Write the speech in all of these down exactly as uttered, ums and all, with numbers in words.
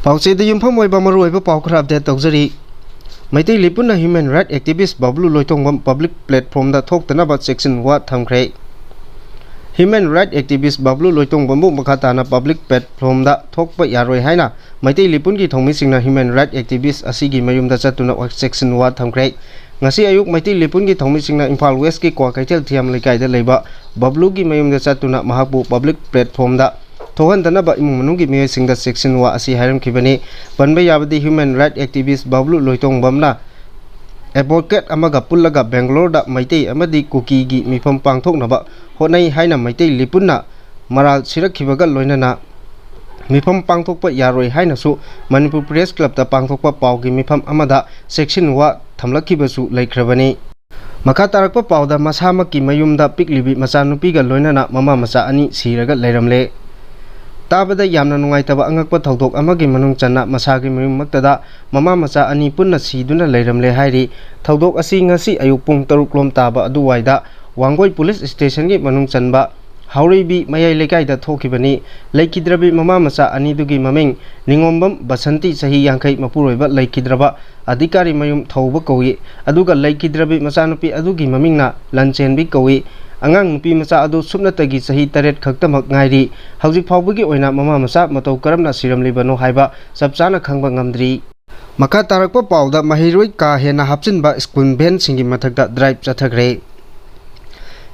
ꯄꯥꯎꯆꯦꯗ ꯌꯨꯝꯐꯝ ꯑꯣꯏꯕ ꯃꯔꯨꯑꯣꯏꯕ ꯄꯥꯎ ꯈꯔ ꯑꯞꯗꯦꯠ ꯇꯧꯖꯔꯤ꯫ ꯃꯩꯇꯩ ꯂꯤꯄꯨꯟꯅ ꯍ꯭ꯌꯨꯃꯦꯟ ꯔꯥꯏꯠ ꯑꯦꯛꯇꯤꯚꯤꯁ꯭ꯠ ꯕꯕ꯭ꯂꯨ ꯂꯣꯏꯇꯣꯡꯕꯝ ꯄꯕ꯭ꯂꯤꯛ ꯄ꯭ꯂꯦꯠꯐꯣꯝꯗ ꯊꯣꯛꯇꯅꯕ ꯆꯦꯛꯁꯤꯟ ꯋꯥ ꯊꯝꯈ꯭ꯔꯦ꯫ ꯍ꯭ꯌꯨꯃꯦꯟ ꯔꯥꯏꯠ ꯑꯦꯛꯇꯤꯚꯤꯁ꯭ꯠ ꯕꯕ꯭ꯂꯨ ꯂꯣꯏꯇꯣꯡꯕꯝꯕꯨ ꯃꯈꯥ ꯇꯥꯅ ꯄꯕ꯭ꯂꯤꯛ ꯄ꯭ꯂꯦꯠꯐꯣꯝꯗ ꯊꯣꯛꯄ ꯌꯥꯔꯣꯏ ꯍꯥꯏꯅ ꯃꯩꯇꯩ ꯂꯤꯄꯨꯟꯒꯤ ꯊꯧꯃꯤꯁꯤꯡꯅ ꯍ꯭ꯌꯨꯃꯦꯟ ꯔꯥꯏꯠ ꯑꯦꯛꯇꯤꯚꯤꯁ꯭ꯠ ꯑꯁꯤꯒꯤ ꯃꯌꯨꯝꯗ ꯆꯠꯇꯨꯅ ꯆꯦꯛꯁꯤꯟ ꯋꯥ ꯊꯝꯈ꯭ꯔꯦ꯫ ꯉꯁꯤ ꯑꯌꯨꯛ ꯃꯩꯇꯩ ꯂꯤꯄꯨꯟꯒꯤ ꯊꯧꯃꯤꯁꯤꯡꯅ ꯏꯝꯐꯥꯜ ꯋꯦꯁ꯭ꯠꯀꯤ ꯀ꯭ꯋꯥꯀꯩꯊꯦꯜ ꯊꯤꯌꯥꯝ ꯂꯩꯀꯥꯏꯗ ꯂꯩꯕ ꯕꯕ꯭ꯂꯨꯒꯤ ꯃꯌꯨꯝꯗ ꯆꯠꯇꯨꯅ ꯃꯍꯥꯛꯄꯨ ꯄꯕ꯭ꯂꯤꯛ ꯄ꯭ꯂꯦꯠꯐꯣꯝꯗ ꯊꯣꯛꯍꯟꯗꯅꯕ ꯏꯃꯨꯡ ꯃꯅꯨꯡꯒꯤ ꯃꯤꯑꯣꯏꯁꯤꯡꯗ ꯆꯦꯛꯁꯤꯟ ꯋꯥ ꯑꯁꯤ ꯍꯥꯏꯔꯝꯈꯤꯕꯅꯤ꯫ ꯄꯟꯕ ꯌꯥꯕꯗꯤ, ꯍ꯭ꯌꯨꯃꯦꯟ ꯔꯥꯏꯠ ꯑꯦꯛꯇꯤꯚꯤꯁ꯭ꯠ ꯕꯕ꯭ꯂꯨ ꯂꯣꯏꯇꯣꯡꯕꯝꯅ ꯑꯦꯗꯚꯣꯀꯦꯠ ꯑꯃꯒ ꯄꯨꯜꯂꯒ ꯕꯦꯡꯒꯂꯣꯔꯗ ꯃꯩꯇꯩ ꯑꯃꯗꯤ ꯀꯨꯀꯤꯒꯤ ꯃꯤꯐꯝ ꯄꯥꯡꯊꯣꯛꯅꯕ ꯍꯣꯠꯅꯩ ꯍꯥꯏꯅ ꯃꯩꯇꯩ ꯂꯤꯄꯨꯟꯅ ꯃꯔꯥꯜ ꯁꯤꯔꯛꯈꯤꯕꯒ ꯂꯣꯏꯅꯅ ꯃꯤꯐꯝ ꯄꯥꯡꯊꯣꯛꯄ ꯌꯥꯔꯣꯏ ꯍꯥꯏꯅꯁꯨ ꯃꯅꯤꯄꯨꯔ ꯄ꯭ꯔꯦꯁ ꯀ꯭ꯂꯕꯇ ꯄꯥꯡꯊꯣꯛꯄ ꯄꯥꯎꯒꯤ ꯃꯤꯐꯝ ꯑꯃꯗ ꯆꯦꯛꯁꯤꯟ ꯋꯥ ꯊꯝꯂꯛꯈꯤꯕꯁꯨ ꯂꯩꯈ꯭ꯔꯕꯅꯤ꯫ ꯃꯈꯥ ꯇꯥꯔꯛꯄ ꯄꯥꯎꯗ, ꯃꯁꯥꯃꯛꯀꯤ ꯃꯌꯨꯝꯗ ꯄꯤꯛꯂꯤꯕꯤ ꯃꯆꯥꯅꯨꯄꯤꯒ ꯂꯣꯏꯅꯅ ꯃꯃꯥ ꯃꯆꯥ ꯑꯅꯤ ꯁꯤꯔꯒ ꯂꯩꯔꯝꯂꯦ꯫ ꯇꯥꯕꯗ ꯌꯥꯝꯅ ꯅꯨꯡꯉꯥꯏꯇꯕ ꯑꯉꯛꯄ ꯊꯧꯗꯣꯛ ꯑꯃꯒꯤ ꯃꯅꯨꯡ ꯆꯟꯅ ꯃꯁꯥꯒꯤ ꯃꯌꯨꯝꯃꯛꯇꯗ ꯃꯃꯥ ꯃꯆꯥ ꯑꯅꯤ ꯄꯨꯟꯅ ꯁꯤꯗꯨꯅ ꯂꯩꯔꯝꯂꯦ ꯍꯥꯏꯔꯤ꯫ ꯊꯧꯗꯣꯛ ꯑꯁꯤ ꯉꯁꯤ ꯑꯌꯨꯛ ꯄꯨꯡ ꯇꯔꯨꯛ ꯂꯣꯝ ꯇꯥꯕ ꯑꯗꯨꯋꯥꯏꯗ ꯋꯥꯡꯒꯣꯏ ꯄꯨꯂꯤꯁ ꯁ꯭ꯇꯦꯁꯟꯒꯤ ꯃꯅꯨꯡ ꯆꯟꯕ ꯍꯥꯎꯔꯩꯕꯤ ꯃꯌꯥꯏ ꯂꯩꯀꯥꯏꯗ ꯊꯣꯛꯈꯤꯕꯅꯤ꯫ ꯂꯩꯈꯤꯗ꯭ꯔꯕꯤ ꯃꯃꯥ ꯃꯆꯥ ꯑꯅꯤꯗꯨꯒꯤ ꯃꯃꯤꯡ ꯅꯤꯉꯣꯝꯕꯝ ꯕꯁꯟꯇꯤ, ꯆꯍꯤ ꯌꯥꯡꯈꯩ, ꯃꯄꯨꯔꯣꯏꯕ ꯂꯩꯈꯤꯗ꯭ꯔꯕ ꯑꯙꯤꯀꯥꯔꯤ ꯃꯌꯨꯝ ꯊꯧꯕ ꯀꯧꯏ꯫ ꯑꯗꯨꯒ ꯂꯩꯈꯤꯗ꯭ꯔꯕꯤ ꯃꯆꯥꯅꯨꯄꯤ ꯑꯗꯨꯒꯤ ꯃꯃꯤꯡꯅ ꯂꯟꯆꯦꯟꯕꯤ ꯀꯧꯏ꯫ ꯑꯉꯥꯡ ꯅꯨꯄꯤ ꯃꯆꯥ ꯑꯗꯨ ꯁꯨꯞꯅꯇꯒꯤ ꯆꯍꯤ ꯇꯔꯦꯠ ꯈꯛꯇꯃꯛ ꯉꯥꯏꯔꯤ꯫ ꯍꯧꯖꯤꯛ ꯐꯥꯎꯕꯒꯤ ꯑꯣꯏꯅ ꯃꯃꯥ ꯃꯆꯥ ꯃꯇꯧ ꯀꯔꯝꯅ ꯁꯤꯔꯝꯂꯤꯕꯅꯣ ꯍꯥꯏꯕ ꯆꯞ ꯆꯥꯅ ꯈꯪꯕ ꯉꯝꯗ꯭ꯔꯤ꯫ ꯃꯈꯥ ꯇꯥꯔꯛꯄ ꯄꯥꯎꯗ, ꯃꯍꯩꯔꯣꯏ ꯀꯥ ꯍꯦꯟꯅ ꯍꯥꯞꯆꯤꯟꯕ ꯁ꯭ꯀꯨꯜ ꯚꯦꯟꯁꯤꯡꯒꯤ ꯃꯊꯛꯇ ꯗ꯭ꯔꯥꯏꯚ ꯆꯠꯊꯈ꯭ꯔꯦ꯫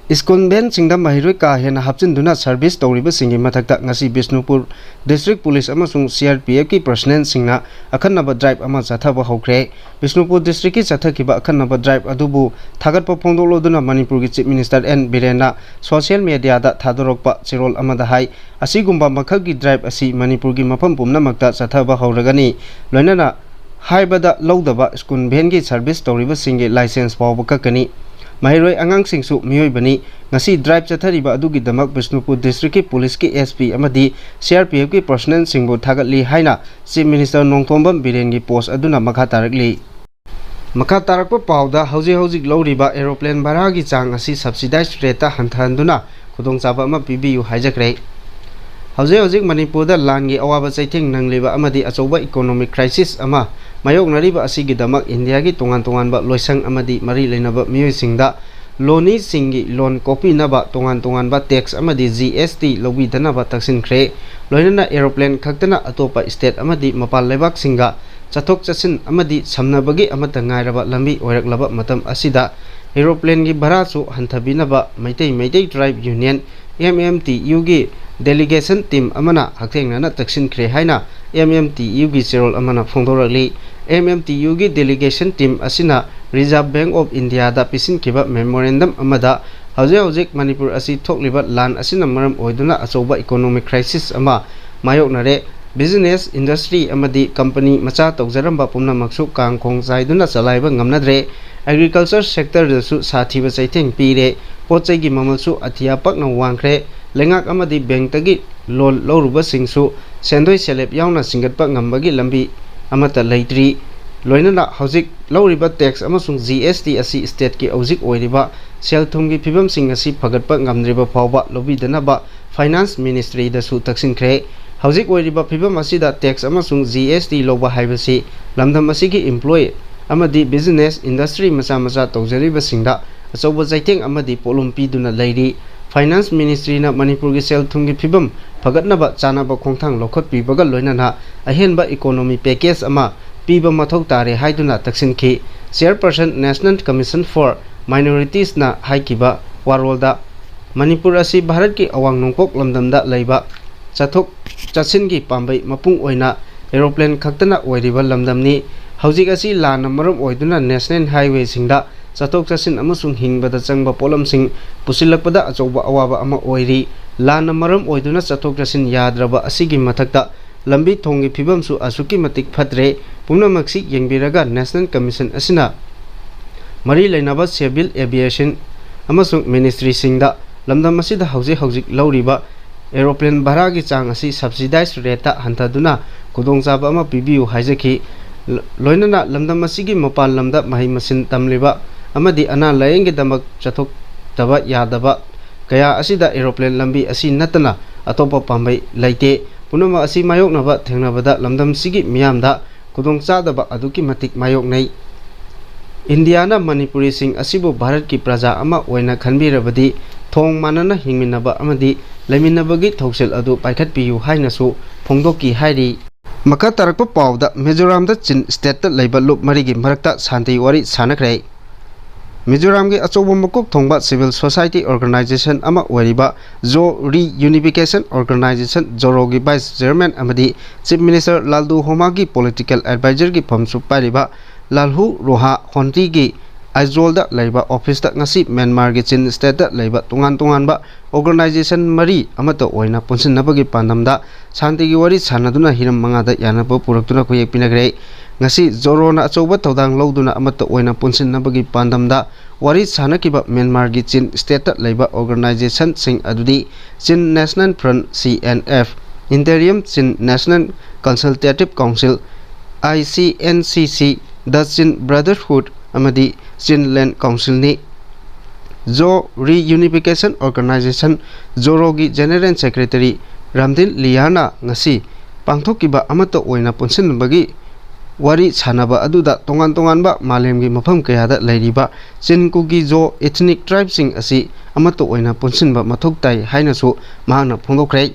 ꯁ꯭ꯀꯨꯜ ꯚꯦꯟꯁꯤꯡꯗ ꯃꯍꯩꯔꯣꯏ ꯀꯥ ꯍꯦꯟꯅ ꯍꯥꯞꯆꯤꯟꯗꯨꯅ ꯁꯔꯚꯤꯁ ꯇꯧꯔꯤꯕꯁꯤꯡꯒꯤ ꯃꯊꯛꯇ ꯉꯁꯤ ꯕꯤꯁꯅꯨꯄꯨꯔ ꯗꯤꯁꯇ꯭ꯔꯤꯛ ꯄꯨꯂꯤꯁ ꯑꯃꯁꯨꯡ ꯁꯤ ꯑꯥꯔ ꯄꯤ ꯑꯦꯐꯀꯤ ꯄꯔꯁꯅꯦꯜꯁꯤꯡꯅ ꯑꯈꯟꯅꯕ ꯗ꯭ꯔꯥꯏꯚ ꯑꯃ ꯆꯠꯊꯕ ꯍꯧꯈ꯭ꯔꯦ꯫ ꯕꯤꯁꯅꯨꯄꯨꯔ ꯗꯤꯁꯇ꯭ꯔꯤꯛꯀꯤ ꯆꯠꯊꯈꯤꯕ ꯑꯈꯟꯅꯕ ꯗ꯭ꯔꯥꯏꯚ ꯑꯗꯨꯕꯨ ꯊꯥꯒꯠꯄ ꯐꯣꯡꯗꯣꯛꯂꯗꯨꯅ ꯃꯅꯤꯄꯨꯔꯒꯤ ꯆꯤꯐ ꯃꯤꯅꯤꯁꯇꯔ ꯑꯦꯟ ꯕꯤꯔꯦꯟꯅ ꯁꯣꯁꯤꯌꯦꯜ ꯃꯦꯗꯤꯌꯥꯗ ꯊꯥꯗꯣꯔꯛꯄ ꯆꯦꯔꯣꯜ ꯑꯃꯗ ꯍꯥꯏ, ꯑꯁꯤꯒꯨꯝꯕ ꯃꯈꯜꯒꯤ ꯗ꯭ꯔꯥꯏꯚ ꯑꯁꯤ ꯃꯅꯤꯄꯨꯔꯒꯤ ꯃꯐꯝ ꯄꯨꯝꯅꯃꯛꯇ ꯆꯠꯊꯕ ꯍꯧꯔꯒꯅꯤ꯫ ꯂꯣꯏꯅꯅ ꯍꯥꯏꯕꯗ ꯂꯧꯗꯕ ꯁ꯭ꯀꯨꯜ ꯚꯦꯟꯒꯤ ꯁꯔꯚꯤꯁ ꯇꯧꯔꯤꯕꯁꯤꯡꯒꯤ ꯂꯥꯏꯁꯦꯟꯁ ꯐꯥꯎꯕ ꯀꯛꯀꯅꯤ꯫ ꯃꯍꯩꯔꯣꯏ ꯑꯉꯥꯡꯁꯤꯡꯁꯨ ꯃꯤꯑꯣꯏꯕꯅꯤ꯫ ꯉꯁꯤ ꯗ꯭ꯔꯥꯏꯚ ꯆꯠꯊꯔꯤꯕ ꯑꯗꯨꯒꯤꯗꯃꯛ ꯕꯤꯁꯅꯨꯄꯨꯔ ꯗꯤꯁꯇ꯭ꯔꯤꯛꯀꯤ ꯄꯨꯂꯤꯁꯀꯤ ꯑꯦꯁ ꯄꯤ ꯑꯃꯗꯤ ꯁꯤ ꯑꯥꯔ ꯄꯤ ꯑꯦꯐꯀꯤ ꯄꯔꯁꯅꯦꯜꯁꯤꯡꯕꯨ ꯊꯥꯒꯠꯂꯤ ꯍꯥꯏꯅ ꯆꯤꯐ ꯃꯤꯅꯤꯁꯇꯔ ꯅꯣꯡꯊꯣꯝꯕꯝ ꯕꯤꯔꯦꯟꯒꯤ ꯄꯣꯁ ꯑꯗꯨꯅ ꯃꯈꯥ ꯇꯥꯔꯛꯂꯤ꯫ ꯃꯈꯥ ꯇꯥꯔꯛꯄ ꯄꯥꯎꯗ, ꯍꯧꯖꯤꯛ ꯍꯧꯖꯤꯛ ꯂꯧꯔꯤꯕ ꯑꯦꯔꯣꯄ꯭ꯂꯦꯟ ꯚꯔꯥꯒꯤ ꯆꯥꯡ ꯑꯁꯤ ꯁꯕꯁꯤꯗꯥꯏꯖ ꯔꯦꯠꯇ ꯍꯟꯊꯍꯟꯗꯨꯅ ꯈꯨꯗꯣꯡꯆꯥꯕ ꯑꯃ ꯄꯤꯕꯤꯌꯨ ꯍꯥꯏꯖꯈ꯭ꯔꯦ꯫ ꯍꯧꯖꯤꯛ ꯍꯧꯖꯤꯛ ꯃꯅꯤꯄꯨꯔꯗ ꯂꯥꯟꯒꯤ ꯑꯋꯥꯕ ꯆꯩꯊꯦꯡ ꯅꯪꯂꯤꯕ ꯑꯃꯗꯤ ꯑꯆꯧꯕ economic crisis ꯑꯃ ꯃꯥꯌꯣꯛꯅꯔꯤꯕ ꯑꯁꯤꯒꯤꯗꯃꯛ ꯏꯟꯗꯤꯌꯥꯒꯤ ꯇꯣꯉꯥꯟ ꯇꯣꯉꯥꯟꯕ ꯂꯣꯏꯁꯪ ꯑꯃꯗꯤ ꯃꯔꯤ ꯂꯩꯅꯕ ꯃꯤꯑꯣꯏꯁꯤꯡꯗ ꯂꯣꯅꯤꯁꯤꯡꯒꯤ ꯂꯣꯟ ꯀꯣꯛꯄꯤꯅꯕ ꯇꯣꯉꯥꯟ ꯇꯣꯉꯥꯟꯕ tax ꯑꯃꯗꯤ G S T ꯂꯧꯕꯤꯗꯅꯕ ꯇꯛꯁꯤꯟꯈ꯭ꯔꯦ꯫ ꯂꯣꯏꯅꯅ aeroplane ꯈꯛꯇꯅ ꯑꯇꯣꯞꯄ state ꯑꯃꯗꯤ ꯃꯄꯥꯟ ꯂꯩꯕꯥꯛꯁꯤꯡꯒ ꯆꯠꯊꯣꯛ ꯆꯠꯁꯤꯟ ꯑꯃꯗꯤ ꯁꯝꯅꯕꯒꯤ ꯑꯃꯠꯇ ꯉꯥꯏꯔꯕ ꯂꯝꯕꯤ ꯑꯣꯏꯔꯛꯂꯕ ꯃꯇꯝ ꯑꯁꯤꯗ aeroplaneꯒꯤ ꯚꯔꯥꯁꯨ ꯍꯟꯊꯕꯤꯅꯕ Meitei Meitei Tribe Union, M M T Uꯒꯤ delegation team ꯑꯃꯅ ꯍꯛꯊꯦꯡꯅꯅ ꯇꯛꯁꯤꯟꯈ꯭ꯔꯦ ꯍꯥꯏꯅ M M T Uꯒꯤ ꯆꯦꯔꯣꯜ ꯑꯃꯅ ꯐꯣꯡꯗꯣꯔꯛꯂꯤ꯫ M M T Uꯒꯤ delegation team ꯑꯁꯤꯅ Reserve Bank of Indiaꯗ ꯄꯤꯁꯤꯟꯈꯤꯕ memorandum ꯑꯃꯗ ꯍꯧꯖꯤꯛ ꯍꯧꯖꯤꯛ ꯃꯅꯤꯄꯨꯔ ꯑꯁꯤ ꯊꯣꯛꯂꯤꯕ ꯂꯥꯟ ꯑꯁꯤꯅ ꯃꯔꯝ ꯑꯣꯏꯗꯨꯅ ꯑꯆꯧꯕ economic crisis ꯑꯃ ꯃꯥꯌꯣꯛꯅꯔꯦ꯫ Business, industry ꯑꯃꯗꯤ company ꯃꯆꯥ ꯇꯧꯖꯔꯝꯕ ꯄꯨꯝꯅꯃꯛꯁꯨ ꯀꯥꯡ ꯈꯣꯡ ꯆꯥꯏꯗꯨꯅ ꯆꯂꯥꯏꯕ ꯉꯝꯅꯗ꯭ꯔꯦ꯫ Agriculture sectorꯗꯁꯨ ꯁꯥꯊꯤꯕ ꯆꯩꯊꯦꯡ ꯄꯤꯔꯦ꯫ ꯄꯣꯠ ꯆꯩꯒꯤ ꯃꯃꯜꯁꯨ ꯑꯇꯤꯌꯥ ꯄꯛꯅ ꯋꯥꯡꯈ꯭ꯔꯦ꯫ ꯂꯩꯉꯥꯛ ꯑꯃꯗꯤ bankꯇꯒꯤ loan ꯂꯧꯔꯨꯕꯁꯤꯡꯁꯨ ꯁꯦꯟꯗꯣꯏ ꯁꯦꯂꯦꯞ ꯌꯥꯎꯅ ꯁꯤꯡꯒꯠꯄ ꯉꯝꯕꯒꯤ ꯂꯝꯕꯤ ꯑꯃꯠꯇ ꯂꯩꯇ꯭ꯔꯤ꯫ ꯂꯣꯏꯅꯅ ꯍꯧꯖꯤꯛ ꯂꯧꯔꯤꯕ tax ꯑꯃꯁꯨꯡ G S T ꯑꯁꯤ stateꯀꯤ ꯍꯧꯖꯤꯛ ꯑꯣꯏꯔꯤꯕ ꯁꯦꯜ ꯊꯨꯝꯒꯤ ꯐꯤꯕꯝꯁꯤꯡ ꯑꯁꯤ ꯐꯒꯠꯄ ꯉꯝꯗ꯭ꯔꯤꯕ ꯐꯥꯎꯕ ꯂꯧꯕꯤꯗꯅꯕ Finance Ministryꯗꯁꯨ ꯇꯛꯁꯤꯟꯈ꯭ꯔꯦ꯫ ꯍꯧꯖꯤꯛ ꯑꯣꯏꯔꯤꯕ ꯐꯤꯕꯝ ꯑꯁꯤꯗ tax ꯑꯃꯁꯨꯡ G S T ꯂꯧꯕ ꯍꯥꯏꯕꯁꯤ ꯂꯝꯗꯝ ꯑꯁꯤꯒꯤ employee ꯑꯃꯗꯤ business, industry ꯃꯆꯥ ꯃꯆꯥ ꯇꯧꯖꯔꯤꯕꯁꯤꯡꯗ ꯑꯆꯧꯕ ꯆꯩꯊꯦꯡ ꯑꯃꯗꯤ ꯄꯣꯠꯂꯨꯝ ꯄꯤꯗꯨꯅ ꯂꯩꯔꯤ꯫ Finance Ministryꯅ ꯃꯅꯤꯄꯨꯔꯒꯤ ꯁꯦꯜ ꯊꯨꯝꯒꯤ ꯐꯤꯕꯝ ꯐꯒꯠꯅꯕ ꯆꯥꯅꯕ ꯈꯣꯡꯊꯥꯡ ꯂꯧꯈꯠꯄꯤꯕꯒ ꯂꯣꯏꯅꯅ ꯑꯍꯦꯟꯕ economy package ꯑꯃ ꯄꯤꯕ ꯃꯊꯧ ꯇꯥꯔꯦ ꯍꯥꯏꯗꯨꯅ ꯇꯛꯁꯤꯟꯈꯤ꯫ Chairperson National Commission for Minoritesꯅ ꯍꯥꯏꯈꯤꯕ ꯋꯥꯔꯣꯜꯗ, ꯃꯅꯤꯄꯨꯔ ꯑꯁꯤ ꯚꯥꯔꯠꯀꯤ ꯑꯋꯥꯡ ꯅꯣꯡꯄꯣꯛ ꯂꯝꯗꯝꯗ ꯂꯩꯕ ꯆꯠꯊꯣꯛ ꯆꯠꯁꯤꯟꯒꯤ ꯄꯥꯝꯕꯩ ꯃꯄꯨꯡ ꯑꯣꯏꯅ aeroplane ꯈꯛꯇꯅ ꯑꯣꯏꯔꯤꯕ ꯂꯝꯗꯝꯅꯤ꯫ ꯍꯧꯖꯤꯛ ꯑꯁꯤ ꯂꯥꯟꯅ ꯃꯔꯝ ꯑꯣꯏꯗꯨꯅ national highwayꯁꯤꯡꯗ ꯆꯠꯊꯣꯛ ꯆꯠꯁꯤꯟ ꯑꯃꯁꯨꯡ ꯍꯤꯡꯕꯗ ꯆꯪꯕ ꯄꯣꯠꯂꯝꯁꯤꯡ ꯄꯨꯁꯤꯜꯂꯛꯄꯗ ꯑꯆꯧꯕ ꯑꯋꯥꯕ ꯑꯃ ꯑꯣꯏꯔꯤ꯫ ꯂꯥꯟꯅ ꯃꯔꯝ ꯑꯣꯏꯗꯨꯅ ꯆꯠꯊꯣꯛ ꯆꯠꯁꯤꯟ ꯌꯥꯗ꯭ꯔꯕ ꯑꯁꯤꯒꯤ ꯃꯊꯛꯇ ꯂꯝꯕꯤ ꯊꯣꯡꯒꯤ ꯐꯤꯕꯝꯁꯨ ꯑꯁꯨꯛꯀꯤ ꯃꯇꯤꯛ ꯐꯠꯇ꯭ꯔꯦ꯫ ꯄꯨꯝꯅꯃꯛꯁꯤ ꯌꯦꯡꯕꯤꯔꯒ National Commission ꯑꯁꯤꯅ ꯃꯔꯤ ꯂꯩꯅꯕ civil aviation ꯑꯃꯁꯨꯡ ministryꯁꯤꯡꯗ ꯂꯝꯗꯝ ꯑꯁꯤꯗ ꯍꯧꯖꯤꯛ ꯍꯧꯖꯤꯛ ꯂꯧꯔꯤꯕ aeroplane ꯚꯔꯥꯒꯤ ꯆꯥꯡ ꯑꯁꯤ subsidized rateꯇ ꯍꯟꯊꯗꯨꯅ ꯈꯨꯗꯣꯡꯆꯥꯕ ꯑꯃ ꯄꯤꯕꯤꯌꯨ ꯍꯥꯏꯖꯈꯤ꯫ ꯂ-, ꯂꯣꯏꯅꯅ ꯂꯝꯗꯝ ꯑꯁꯤꯒꯤ ꯃꯄꯥꯟ ꯂꯝꯗ ꯃꯍꯩ ꯃꯁꯤꯡ ꯇꯝꯂꯤꯕ ꯑꯃꯗꯤ ꯑꯅꯥ ꯂꯥꯌꯦꯡꯒꯤꯗꯃꯛ ꯆꯠꯊꯣꯛꯇꯕ ꯌꯥꯗꯕ ꯀꯌꯥ ꯑꯁꯤꯗ aeroplane ꯂꯝꯕꯤ ꯑꯁꯤ ꯅꯠꯇꯅ ꯑꯇꯣꯞꯄ ꯄꯥꯝꯕꯩ ꯂꯩꯇꯦ꯫ ꯄꯨꯝꯅꯃꯛ ꯑꯁꯤ ꯃꯥꯌꯣꯛꯅꯕ ꯊꯦꯡꯅꯕꯗ ꯂꯝꯗꯝꯁꯤꯒꯤ ꯃꯤꯌꯥꯝꯗ ꯈꯨꯗꯣꯡꯆꯥꯗꯕ ꯑꯗꯨꯛꯀꯤ ꯃꯇꯤꯛ ꯃꯥꯌꯣꯛꯅꯩ꯫ ꯏꯟꯗꯤꯌꯥꯅ ꯃꯅꯤꯄꯨꯔꯤꯁꯤꯡ ꯑꯁꯤꯕꯨ ꯚꯥꯔꯠꯀꯤ ꯄ꯭ꯔꯖꯥ ꯑꯃ ꯑꯣꯏꯅ ꯈꯟꯕꯤꯔꯕꯗꯤ ꯊꯣꯡ ꯃꯥꯟꯅꯅ ꯍꯤꯡꯃꯤꯟꯅꯕ ꯑꯃꯗꯤ ꯂꯩꯃꯤꯟꯅꯕꯒꯤ ꯊꯧꯁꯤꯜ ꯑꯗꯨ ꯄꯥꯏꯈꯠꯄꯤꯌꯨ ꯍꯥꯏꯅꯁꯨ ꯐꯣꯡꯗꯣꯛꯈꯤ ꯍꯥꯏꯔꯤ꯫ ꯃꯈꯥ ꯇꯥꯔꯛꯄ ꯄꯥꯎꯗ ꯃꯤꯖꯣꯔꯥꯝꯗ ꯆꯤꯟ ꯁ꯭ꯇꯦꯠꯇ ꯂꯩꯕ ꯂꯨꯞ ꯃꯔꯤꯒꯤ ꯃꯔꯛꯇ ꯁꯥꯟꯇꯤ ꯋꯥꯔꯤ ꯁꯥꯟꯅꯈ꯭ꯔꯦ꯫ ꯃꯤꯖꯣꯔꯥꯝꯒꯤ ꯑꯆꯧꯕ ꯃꯀꯣꯛ ꯊꯣꯡꯕ civil society organization ꯑꯃ ꯑꯣꯏꯔꯤꯕ ꯖꯣ Reunification Organization, ꯖꯣꯔꯣꯒꯤ vice chairman ꯑꯃꯗꯤ chief minister ꯂꯥꯜꯗꯨ ꯍꯣꯃꯥꯒꯤ political advisorꯒꯤ ꯐꯝꯁꯨ ꯄꯥꯏꯔꯤꯕ ꯂꯥꯜꯍꯨ ꯔꯣꯍꯥ ꯍꯣꯟꯇꯤꯒꯤ ꯑꯥꯏꯖꯣꯜꯗ ꯂꯩꯕ officeꯇ ꯉꯁꯤ ꯃ꯭ꯌꯥꯟꯃꯥꯔꯒꯤ ꯆꯤꯟ ꯁ꯭ꯇꯦꯠꯇ ꯂꯩꯕ ꯇꯣꯉꯥꯟ ꯇꯣꯉꯥꯟꯕ organization ꯃꯔꯤ ꯑꯃꯠꯇ ꯑꯣꯏꯅ ꯄꯨꯟꯁꯤꯟꯅꯕꯒꯤ ꯄꯥꯟꯗꯝꯗ ꯁꯥꯟꯇꯤꯒꯤ ꯋꯥꯔꯤ ꯁꯥꯟꯅꯗꯨꯅ ꯍꯤꯔꯝ ꯃꯉꯥꯗ ꯌꯥꯅꯕ ꯄꯨꯔꯛꯇꯨꯅ ꯈꯨꯌꯦꯛ ꯄꯤꯅꯈ꯭ꯔꯦ꯫ ꯉꯁꯤ ꯖꯣꯔꯣꯅ ꯑꯆꯧꯕ ꯊꯧꯗꯥꯡ ꯂꯧꯗꯨꯅ ꯑꯃꯠꯇ ꯑꯣꯏꯅ ꯄꯨꯟꯁꯤꯟꯅꯕꯒꯤ ꯄꯥꯟꯗꯝꯗ ꯋꯥꯔꯤ ꯁꯥꯟꯅꯈꯤꯕ ꯃ꯭ꯌꯥꯟꯃꯥꯔꯒꯤ ꯆꯤꯟ ꯁ꯭ꯇꯦꯠꯇ ꯂꯩꯕ organizationꯁꯤꯡ ꯑꯗꯨꯗꯤ Chin National Front, C N F, Interim Chin National Consultative Council, I C N C C, The Chin Brotherhood ꯑꯃꯗꯤ Chinland Councilꯅꯤ꯫ ꯖꯣ Reunification Organization, ꯖꯣꯔꯣꯒꯤ General Secretary ꯔꯥꯝꯗꯤꯟ ꯂꯤꯌꯥꯅ ꯉꯁꯤ ꯄꯥꯡꯊꯣꯛꯈꯤꯕ ꯑꯃꯠꯇ ꯑꯣꯏꯅ ꯄꯨꯟꯁꯤꯟꯕꯒꯤ ꯋꯥꯔꯤ ꯁꯥꯟꯅꯕ ꯑꯗꯨꯗ ꯇꯣꯉꯥꯟ ꯇꯣꯉꯥꯟꯕ ꯃꯥꯂꯦꯝꯒꯤ ꯃꯐꯝ ꯀꯌꯥꯗ ꯂꯩꯔꯤꯕ ꯆꯤꯟ ꯀꯨꯀꯤ ꯖꯣ ethnic tribeꯁꯤꯡ ꯑꯁꯤ ꯑꯃꯠꯇ ꯑꯣꯏꯅ ꯄꯨꯟꯁꯤꯟꯕ ꯃꯊꯧ ꯇꯥꯏ ꯍꯥꯏꯅꯁꯨ ꯃꯍꯥꯛꯅ ꯐꯣꯡꯗꯣꯛꯈ꯭ꯔꯦ꯫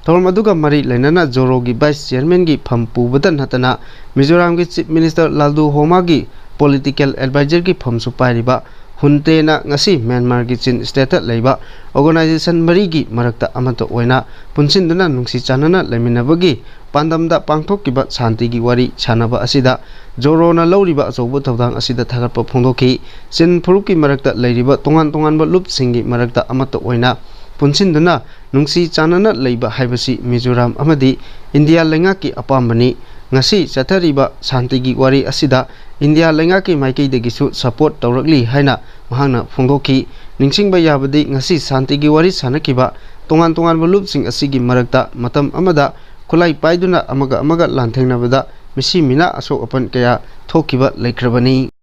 ꯊꯧꯔꯝ ꯑꯗꯨꯒ ꯃꯔꯤ ꯂꯩꯅꯅ ꯖꯣꯔꯣꯒꯤ vice chairmanꯒꯤ ꯐꯝ ꯄꯨꯕꯗ ꯅꯠꯇꯅ ꯃꯤꯖꯣꯔꯥꯝꯒꯤ chief minister ꯂꯥꯜꯗꯨ ꯍꯣꯃꯥꯒꯤ political advisorꯒꯤ ꯐꯝꯁꯨ ꯄꯥꯏꯔꯤꯕ ꯍꯨꯟꯇꯦꯅ ꯉꯁꯤ ꯃ꯭ꯌꯥꯟꯃꯥꯔꯒꯤ ꯆꯤꯟ ꯁ꯭ꯇꯦꯠꯇ ꯂꯩꯕ organization ꯃꯔꯤꯒꯤ ꯃꯔꯛꯇ ꯑꯃꯠꯇ ꯑꯣꯏꯅ ꯄꯨꯟꯁꯤꯟꯗꯨꯅ ꯅꯨꯡꯁꯤ ꯆꯥꯟꯅꯅ ꯂꯩꯃꯤꯟꯅꯕꯒꯤ ꯄꯥꯟꯗꯝꯗ ꯄꯥꯡꯊꯣꯛꯈꯤꯕ ꯁꯥꯟꯇꯤꯒꯤ ꯋꯥꯔꯤ ꯁꯥꯟꯅꯕ ꯑꯁꯤꯗ ꯖꯣꯔꯣꯅ ꯂꯧꯔꯤꯕ ꯑꯆꯧꯕ ꯊꯧꯗꯥꯡ ꯑꯁꯤꯗ ꯊꯥꯒꯠꯄ ꯐꯣꯡꯗꯣꯛꯈꯤ꯫ ꯆꯤꯟ ꯐꯨꯔꯨꯞꯀꯤ ꯃꯔꯛꯇ ꯂꯩꯔꯤꯕ ꯇꯣꯉꯥꯟ ꯇꯣꯉꯥꯟꯕ ꯂꯨꯞꯁꯤꯡꯒꯤ ꯃꯔꯛꯇ ꯑꯃꯠꯇ ꯑꯣꯏꯅ ꯄꯨꯟꯁꯤꯟꯗꯨꯅ ꯅꯨꯡꯁꯤ ꯆꯥꯟꯅꯅ ꯂꯩꯕ ꯍꯥꯏꯕꯁꯤ ꯃꯤꯖꯣꯔꯥꯝ ꯑꯃꯗꯤ ꯏꯟꯗꯤꯌꯥ ꯂꯩꯉꯥꯛꯀꯤ ꯑꯄꯥꯝꯕꯅꯤ꯫ ꯉꯁꯤ ꯆꯠꯊꯔꯤꯕ ꯁꯥꯟꯇꯤꯒꯤ ꯋꯥꯔꯤ ꯑꯁꯤꯗ ꯏꯟꯗꯤꯌꯥ ꯂꯩꯉꯥꯛꯀꯤ ꯃꯥꯏꯀꯩꯗꯒꯤꯁꯨ support ꯇꯧꯔꯛꯂꯤ ꯍꯥꯏꯅ ꯃꯍꯥꯛꯅ ꯐꯣꯡꯗꯣꯛꯈꯤ꯫ ꯅꯤꯡꯁꯤꯡꯕ ꯌꯥꯕꯗꯤ ꯉꯁꯤ ꯁꯥꯟꯇꯤꯒꯤ ꯋꯥꯔꯤ ꯁꯥꯟꯅꯈꯤꯕ ꯇꯣꯉꯥꯟ ꯇꯣꯉꯥꯟꯕ ꯂꯨꯞꯁꯤꯡ ꯑꯁꯤꯒꯤ ꯃꯔꯛꯇ ꯃꯇꯝ ꯑꯃꯗ ꯈꯨꯠꯂꯥꯏ ꯄꯥꯏꯗꯨꯅ ꯑꯃꯒ ꯑꯃꯒ ꯂꯥꯟꯊꯦꯡꯅꯕꯗ ꯃꯤꯁꯤ ꯃꯤꯅꯥ ꯑꯁꯣꯛ ꯑꯄꯟ ꯀꯌꯥ ꯊꯣꯛꯈꯤꯕ ꯂꯩꯈ꯭ꯔꯕꯅꯤ꯫